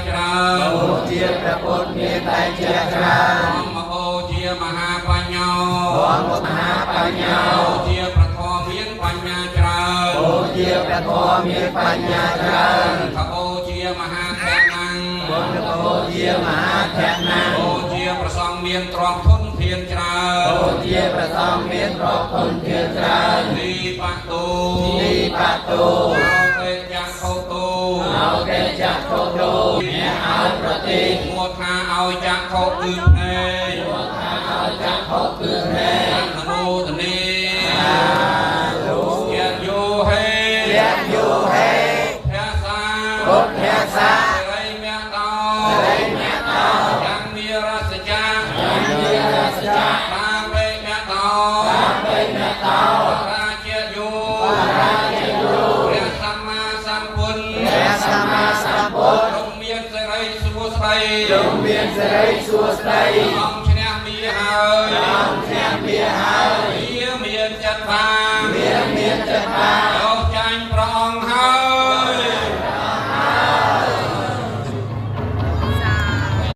ច្រើន អូជាព្រះពុទ្ធមានតែជាច្រើន ធម្មអូជាមហាបញ្ញោ ធម្មមហាបញ្ញា អូជាព្រះធម៌មានបញ្ញាច្រើន អូជាព្រះធម៌មានបញ្ញាច្រើន ធអូជាមហាខណាំង បុណ្យអូជាមហាខណា អូជាប្រសងមានទ្រព្យធនធានច្រើន អូជាព្រះសង្ឃមានទ្រព្យធនធានច្រើន ទីបតោ ទីបតោ អោតេចក្ខុតោ អោតេចក្ខុតោអ្នកឲ្យប្រតិ មួថាឲ្យចក្ខុគឺភ្នែក មួថាឲ្យចក្ខុគឺភ្នែក អនុមោទនីយយោហេ យយោហេ ភសា ពុទ្ធសា សិរីមតោ សិរីមតោ យ៉ាងមានរសចា យ៉ាងមានរសចា តាមវេមតោ តាមវេមតោ រាជាយោ រាជាយោ ព្រះសម្មាសម្ពុទ្ធ ព្រះសម្មាសម្ពុទ្ធ ទ្រង់មានសិរីសួស្តី ទ្រង់មានសិរីសួស្តី អង្គឈ្នះមាហើយ អង្គឈ្នះមាហើយ មាមានចិត្តបា មាមានចិត្តបា